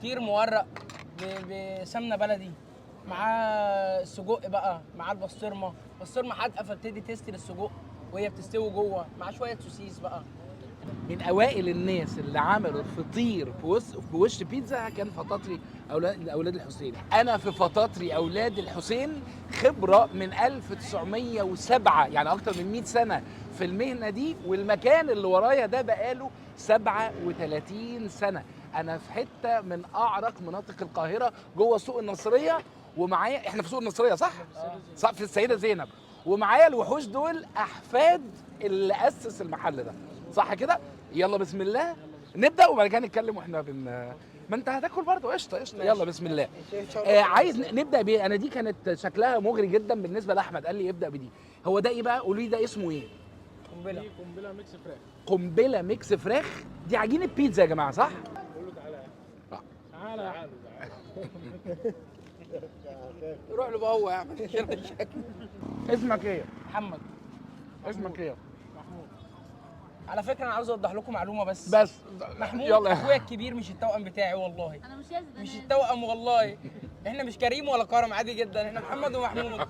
فطير مورق بسمنه بلدي، معاه السجق بقى، معاه البسطرمه، بسطرمه حادقه فبتدي taste للسجق وهي بتستوي جوه، مع شوية سوسيس بقى. من اوائل الناس اللي عملوا الفطير في وش بيتزا كان فطاطري اولاد الحسين. انا في فطاطري اولاد الحسين خبره من 1907، يعني اكتر من 100 سنة في المهنة دي، والمكان اللي ورايا ده بقاله 37 سنة. انا في حتة من اعرق مناطق القاهرة جوه سوق النصريه، ومعايا احنا في سوق النصريه صح؟ صح، في السيدة زينب، ومعايا الوحوش دول احفاد اللي اسس المحل ده، صح كده؟ يلا بسم الله نبدا وبعد كده نتكلم واحنا ما انت هتاكل برضه. قشطه قشطه، يلا بسم الله. عايز نبدا بايه؟ انا دي كانت شكلها مغري جدا بالنسبة لاحمد، قال لي ابدا بدي. هو ده ايه بقى؟ قولوا لي ده اسمه ايه؟ قنبلة. دي قنبلة mix فراخ. قنبلة mix فراخ. دي عجينه بيتزا يا جماعة صح؟ قول له تعالى يا احمد. تعالى يا احمد. روح له بقى هو يا عم. اسمك ايه؟ محمد. اسمك ايه؟ محمود. على فكرة انا عاوز اوضح لكم معلومة بس. بس محمود يلا. اخويا الكبير مش التوأم بتاعي والله. انا مش يزن، مش التوأم والله، احنا مش كريم ولا كرم، عادي جدا، احنا محمد ومحمود.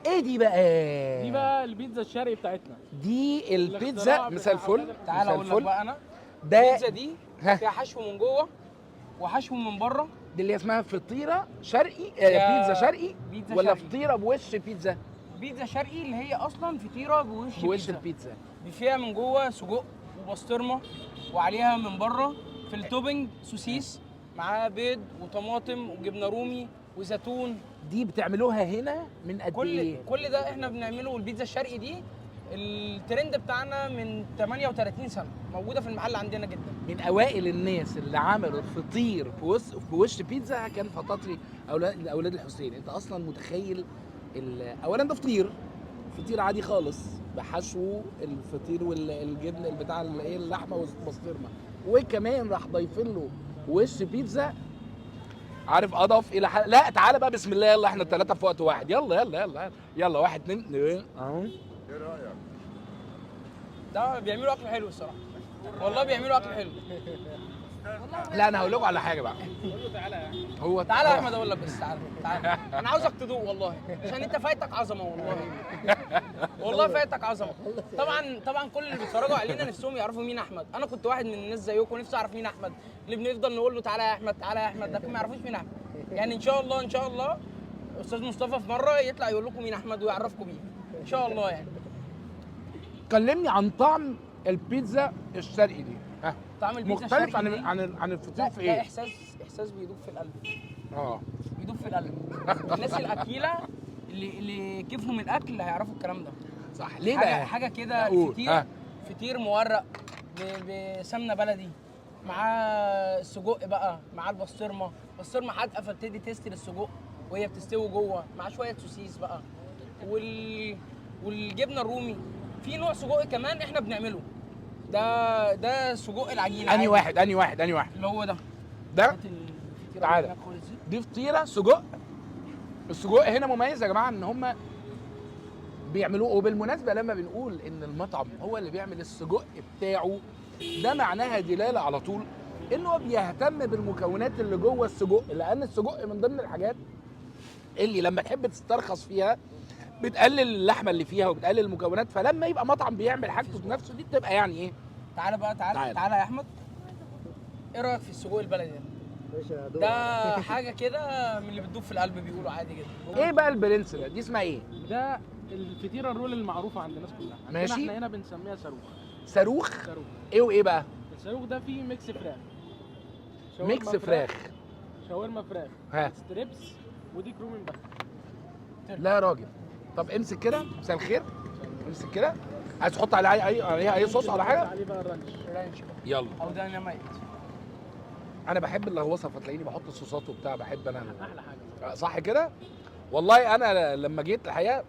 ايه دي بقى؟ دي بقى البيتزا الشرقي بتاعتنا. دي البيتزا. الاختراع مساء بتاع الفل. أولاد تعالى مساء اقول لك الفل. بقى انا ده البيتزا دي ها. فيها حشو من جوه وحشو من بره. دي اللي اسمها فطيره شرقي، يا بيتزا شرقي. بيتزا ولا شرقي. فطيره بوش بيتزا؟ بيتزا شرقي اللي هي اصلا فطيره بوش بوش بيتزا. البيتزا. فيها من جوه سجق وبسطرمه، وعليها من بره في ال topping سوسيس، معاه بيض وطماطم وجبنه رومي وزيتون. دي بتعملوها هنا من قد كل ايه؟ كل ده احنا بنعمله. والبيتزا الشرقي دي الترند بتاعنا من 38 سنة، موجودة في المحل عندنا جدا. من اوائل الناس اللي عملوا الفطير في وش بيتزا كان فطاطري اولاد الحسين. انت اصلا متخيل اولا ده فطير، فطير عادي خالص بحشو الفطير والجبن بتاع الايه اللحمة والبسطرمه، وكمان راح ضايفين له وش بيتزا. عارف اضاف الى لا تعالى بقى بسم الله، يلا احنا الثلاثة في وقت واحد، يلا يلا يلا يلا، 1 2 اهو. ايه رايك؟ ده بيعملوا اكل حلو الصراحة، والله بيعملوا اكل حلو. لا انا هقول لكم على حاجة بقى. قول له تعالى يا احمد. هو تعالى يا احمد اقول لك، بس تعالى تعالى، انا عاوزك تدوق والله، عشان انت فايتك عظمه والله، والله فايتك عظمه. طبعا طبعا كل اللي بيتفرجوا علينا نفسهم يعرفوا مين احمد. انا كنت واحد من الناس زيكم نفسي اعرف مين احمد، اللي بنفضل نقول له تعالى يا احمد تعالى يا احمد، لكن ما يعرفوش مين احمد. يعني ان شاء الله ان شاء الله استاذ مصطفى في مرة يطلع يقول لكم مين احمد ويعرفكم بيه ان شاء الله. يعني كلمني عن طعم البيتزا الشرقي دي. ها طعم البيتزا مختلف الشرقي عن دي عن الفطير لا، في ده ايه؟ احساس بيدوب في القلب. بيدوب في القلب. الناس الاكيله اللي كيفهم الاكل هيعرفوا الكلام ده. صح. ليه حاجة بقى؟ حاجة كده. قول. فطير فطير مورق بسمنه بلدي، معاه السجق بقى، معاه البسطرمه، بسطرمه حادقه فبتدي taste للسجق وهي بتستوي جوه، مع شوية سوسيس بقى والجبنه الرومي. في نوع سجق كمان احنا بنعمله، ده سجق العجينة. انهي عادي. واحد؟ انهي واحد؟ انهي واحد؟ اللي هو ده. ده هات الفطيرة تعالى. اللي هناك خالص دي. دي فطيره سجق. السجق هنا مميز يا جماعة ان هم بيعملوه. وبالمناسبة لما بنقول ان المطعم هو اللي بيعمل السجق بتاعه، ده معناها دلالة على طول انه بيهتم بالمكونات اللي جوه السجق، لان السجق من ضمن الحاجات اللي لما تحب تسترخص فيها بتقلل اللحمة اللي فيها وبتقلل المكونات. فلما يبقى مطعم بيعمل حاجته بنفسه دي بتبقى يعني ايه. تعالى بقى، تعالى تعالى. تعالى يا احمد، ايه رايك في السجق البلدي ده؟ ده حاجة كده من اللي بتدوب في القلب بيقولوا عادي جدا. ايه بقى البرنس ده؟ دي اسمها ايه؟ ده الفطيره ال roll المعروفة عند الناس كلها. عندنا ماشي. احنا هنا بنسميها صاروخ. صاروخ. صاروخ. ايه وايه بقى؟ الصاروخ ده فيه mix فراخ. شاورما mix فراخ. شاورما فراخ، ها. strips، وديك رومي مدخن. لا يا راجل. طب امسك كده، مساء الخير، امسك كده. عايز تحط عليها اي عليها اي صوص ولا حاجة؟ عليه بقى ال ranch. ranch بقى. يلا. او دايناميت. انا بحب اللغوصه فتلاقيني بحط صوصات وبتاع، بحب انا احلى حاجة. صح كده؟ والله انا لما جيت الحقيقة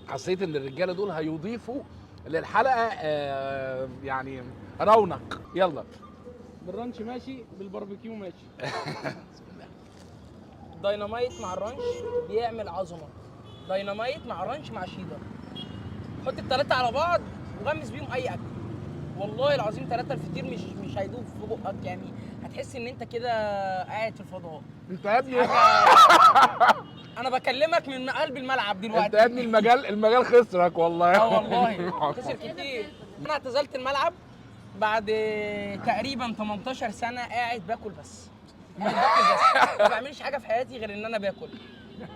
حسيت ان الرجالة دول هيضيفوا للحلقة يعني رونق. يلا بال ranch ماشي، بالباربيكيو ماشي. دايناميت مع ال ranch بيعمل عظمه. دايناميت مع ranch مع شيدر، حط التلاتة على بعض وغمس بيهم اي اكل. والله العظيم ثلاثة الفطير مش هيدوب في بقك، يعني هتحس ان انت كده قاعد في الفضاء. انت يا ابني انا بكلمك من قلب الملعب دلوقتي. انت يا ابني المجال خسرك والله. اه والله خسر كتير. انا اعتزلت الملعب بعد تقريبا 18 سنة قاعد باكل بس، قاعد باكل بس، ما بعملش حاجة في حياتي غير ان انا باكل.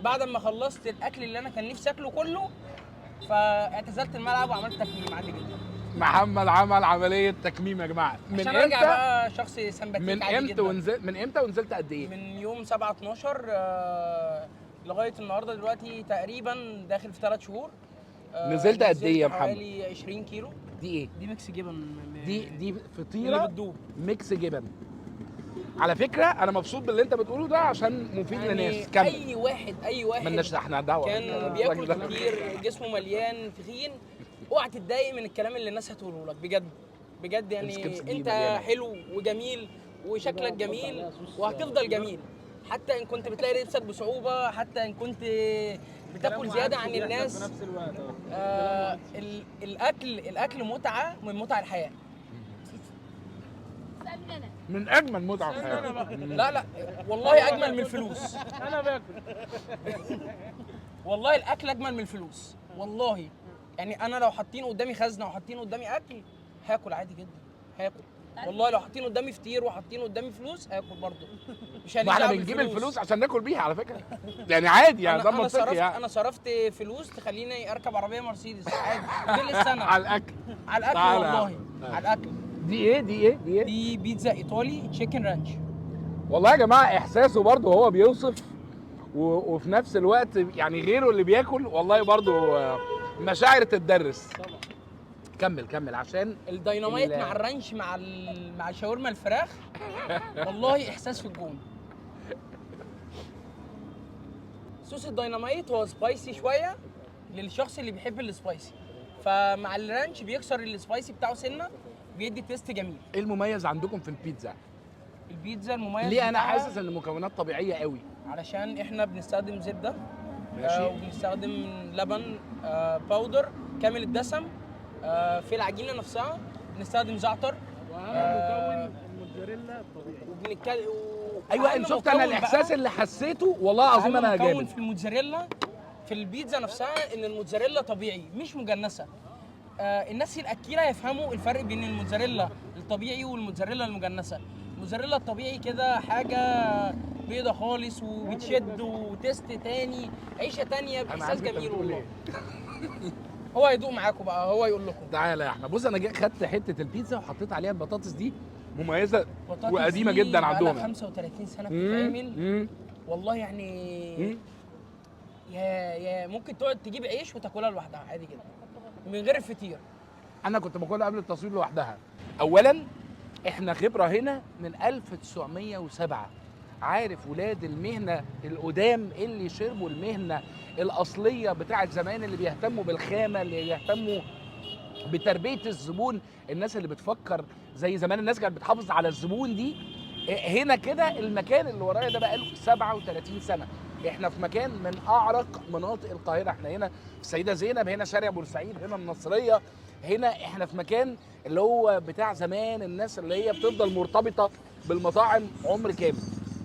بعد ما خلصت الاكل اللي انا كان نفسي اكله كله، فاعتزلت الملعب وعملت تكميم عادي جدا. محمد عمل عملية تكميم يا جماعة. من عشان ارجع امتى؟ بقى شخص سمباتيك من عادي امتى جدا. ونزلت؟ من امتى ونزلت قد ايه؟ من يوم 7/12 لغاية النهارده دلوقتي تقريبا داخل في 3 شهور. نزلت قد ايه يا محمد؟ حوالي 20 كيلو. دي ايه؟ دي mix جبن. دي فطيره اللي بتدوب mix جبن. على فكرة انا مبسوط باللي انت بتقوله ده عشان مفيد يعني لناس. كمل. اي واحد اي واحد مالناش احنا دعوه كان بياكل كتير، جسمه مليان تخين، اوعى تتضايق من الكلام اللي الناس هتقوله لك بجد بجد. يعني انت حلو وجميل وشكلك جميل وهتفضل جميل، حتى ان كنت بتلاقي لبسك بصعوبة، حتى ان كنت بتاكل زيادة عن الناس. في نفس الوقت الاكل متعه من متع الحياة. من اجمل متعه الحياة. لا لا والله اجمل من الفلوس. انا باكل والله الاكل اجمل من الفلوس والله. يعني انا لو حاطين قدامي خزنه وحاطين قدامي اكل هاكل عادي جدا، هاكل والله. لو حاطين قدامي فطير وحاطين قدامي فلوس هاكل برضه. مش ما احنا بنجيب الفلوس عشان ناكل بيها على فكرة، يعني عادي يعني ده منطقي يعني. انا صرفت فلوس تخليني اركب عربية مرسيدس عادي كل السنة على الاكل. على الاكل والله على الاكل. دي ايه؟ دي ايه؟ دي ايه؟ دي بيتزا ايطالي chicken ranch. والله يا جماعة احساسه برضه وهو بيوصف وفي نفس الوقت يعني غيره اللي بياكل والله برضه مشاعر تتدرس. طبعا. كمل كمل عشان الديناميت مع ال ranch مع الشاورما الفراخ والله احساس في الجون. صوص الديناميت هو spicy شوية للشخص اللي بيحب ال spicy، فمع ال ranch بيكسر ال spicy بتاعه سنة، بيدي taste جميل. ايه المميز عندكم في البيتزا؟ البيتزا المميز ليه انا حاسس ان المكونات طبيعية قوي؟ علشان احنا بنستخدم زبدة، ماشي، وبنستخدم لبن powder كامل الدسم، في العجينة نفسها بنستخدم زعتر، واهم مكون الموتزاريلا الطبيعي. ايوه انت شفت انا الاحساس اللي حسيته والله العظيم انا جامد. مكون في الموتزاريلا في البيتزا نفسها ان الموتزاريلا طبيعي مش مجنسه. الناس الاكيله يفهموا الفرق بين الموتزاريلا الطبيعي والموتزاريلا المجنسه. الموتزاريلا الطبيعي كده حاجة بيضة خالص وبتشد و taste تاني، عيشه تانية، باحساس جميل والله. هو هيدوق معاكم بقى، هو يقول لكم. تعالى يا احمد. بص انا خدت حتة البيتزا وحطيت عليها البطاطس دي مميزة وقديمة جدا عندهم، 35 سنة بتتعمل والله يعني. يا ممكن تقعد تجيب عيش وتاكلها لوحدها عادي جدا من غير الفطير. انا كنت باكلها قبل التصوير لوحدها. اولا احنا خبره هنا من 1907، عارف ولاد المهنة القدام اللي شربوا المهنة الاصلية بتاعه زمان، اللي بيهتموا بالخامه، اللي بيهتموا بتربيه الزبون، الناس اللي بتفكر زي زمان الناس كانت بتحافظ على الزبون. دي هنا كده المكان اللي ورايا ده بقاله 37 سنة. احنا في مكان من اعرق مناطق القاهرة، احنا هنا في السيدة زينب، هنا شارع بورسعيد، هنا النصريه، هنا احنا في مكان اللي هو بتاع زمان، الناس اللي هي بتفضل مرتبطة بالمطاعم عمر كامل.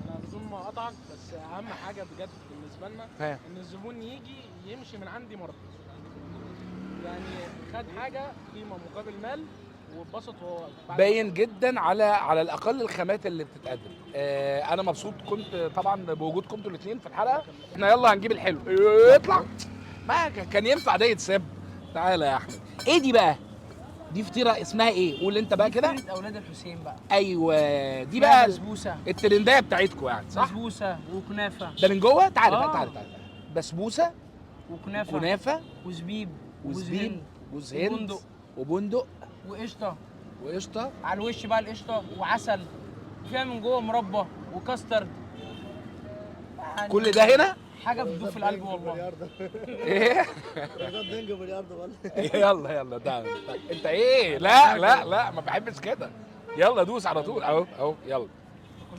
انا بدون ما اقطعك، بس اهم حاجة بجد بالنسبة لنا ان الزبون يجي يمشي من عندي مرضي، يعني خد حاجة قيمة مقابل مال واتبسط وهو باين جدا على الاقل الخامات اللي بتتقدم. انا مبسوط كنت طبعا بوجودكم انتوا الاثنين في الحلقة. احنا يلا هنجيب الحلو اطلع، ما كان ينفع ده يتساب. تعالى يا احمد. ايه دي بقى؟ دي فطيره اسمها ايه؟ قول انت بقى كده. فطيره اولاد الحسين بقى. ايوه دي بقى بسبوسه، الترندايه بتاعتكم يعني صح؟ بسبوسه وكنافه. ده من جوه؟ تعالى بقى تعالى تعالى. بسبوسه وكنافه كنافه وزبيب وزبيب جوز هند وبندق وقشطه وقشطه على الوش بقى، القشطه وعسل، فيها من جوه مربى وكاسترد يعني. كل ده هنا حاجة بتدوب في القلب والله. ايه؟ يلا يلا تعالى. انت ايه؟ لا لا لا ما بحبش كده. يلا دوس على طول اهو اهو يلا.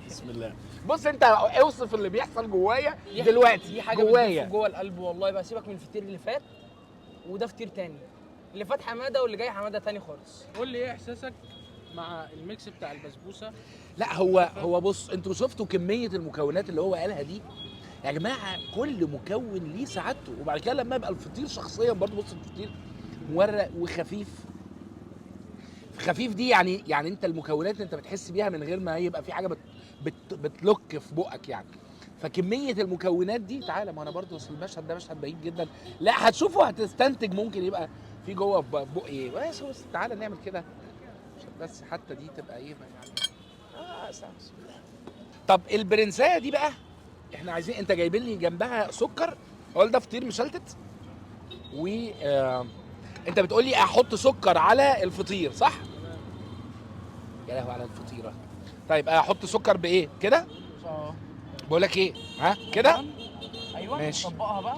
بسم الله. بص انت اوصف اللي بيحصل جوايا دلوقتي. دي حاجة جوايا جوه القلب والله. بقى سيبك من الفطير اللي فات، وده فطير تاني. اللي فات حمادة واللي جاي حمادة تاني خالص. قول لي ايه احساسك مع ال mix بتاع البسبوسه؟ لا هو بص، انتوا شفتوا كمية المكونات اللي هو قالها دي يا جماعة، كل مكون ليه سعادته. وبعد كده لما يبقى الفطير شخصيا برضو، بص الفطير مورق وخفيف. خفيف دي يعني انت المكونات اللي انت بتحس بيها من غير ما يبقى في حاجة بت بت بتلك في بقك يعني. فكميه المكونات دي، تعالى ما انا برضو اصل المشهد ده مشهد بعيد جدا، لا هتشوفه هتستنتج ممكن يبقى في جوه في بقي ايه. بس تعالى نعمل كده عشان بس حتى دي تبقى ايه يعني. بسم الله. طب البرنسايه دي بقى احنا عايزين، انت جايبين لي جنبها سكر، هو ده فطير مشلتت، و انت بتقول لي احط سكر على الفطير صح؟ يا لهوي على الفطيره. طيب احط سكر بايه؟ كده؟ بقول لك ايه؟ ها كده؟ ايوه ماشي. طبقها بقى.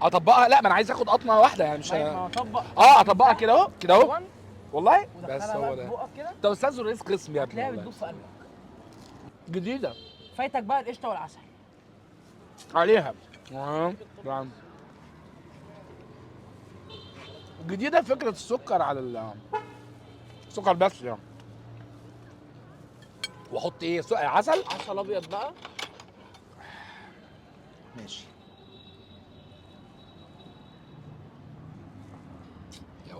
اطبقها؟ لا ما انا عايز اخد قطمه واحدة يعني، مش ما اطبق. اطبقها كده اهو كده اهو والله. بس هو ده. كده انت استاذ رئيس قسم يا ابني، تلاقيها بتدوب في قلبك. جديدة فايتك بقى القشطه والعسل عليها. جديدة فكرة السكر على السكر بس يعني. واحط ايه؟ عسل؟ عسل ابيض بقى. ماشي. يا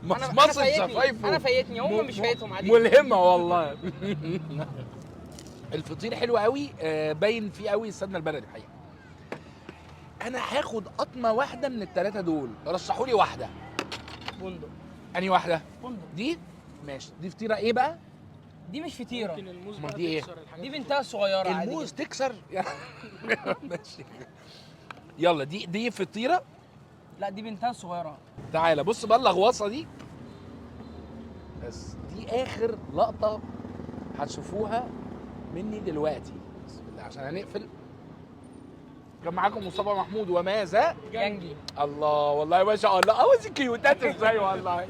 مصمصة شفايفه. انا فايتني، هم مش فايتهم عادي. ملهمة والله. الفطير حلو قوي، باين فيه قوي السمنة البلدي الحقيقة. انا هاخد قطمه واحدة من الثلاثة دول، رشحوا لي واحدة. بندق. انهي واحدة؟ بندق دي؟ ماشي. دي فطيره ايه بقى؟ دي مش فطيره. ممكن الموز بقى دي ايه؟ تكسر الحاجات دي بنتها صغيرة عادي. الموز تكسر؟ ماشي يلا. دي فطيره؟ لا دي بنتها صغيرة. تعالى بص بقى اللغوصه دي، بس دي اخر لقطة هتشوفوها مني دلوقتي، بسم الله عشان هنقفل. كان معاكم مصطفى محمود وماذا؟ جنجي. الله والله ما شاء الله، عاوز كيوتات ازاي والله.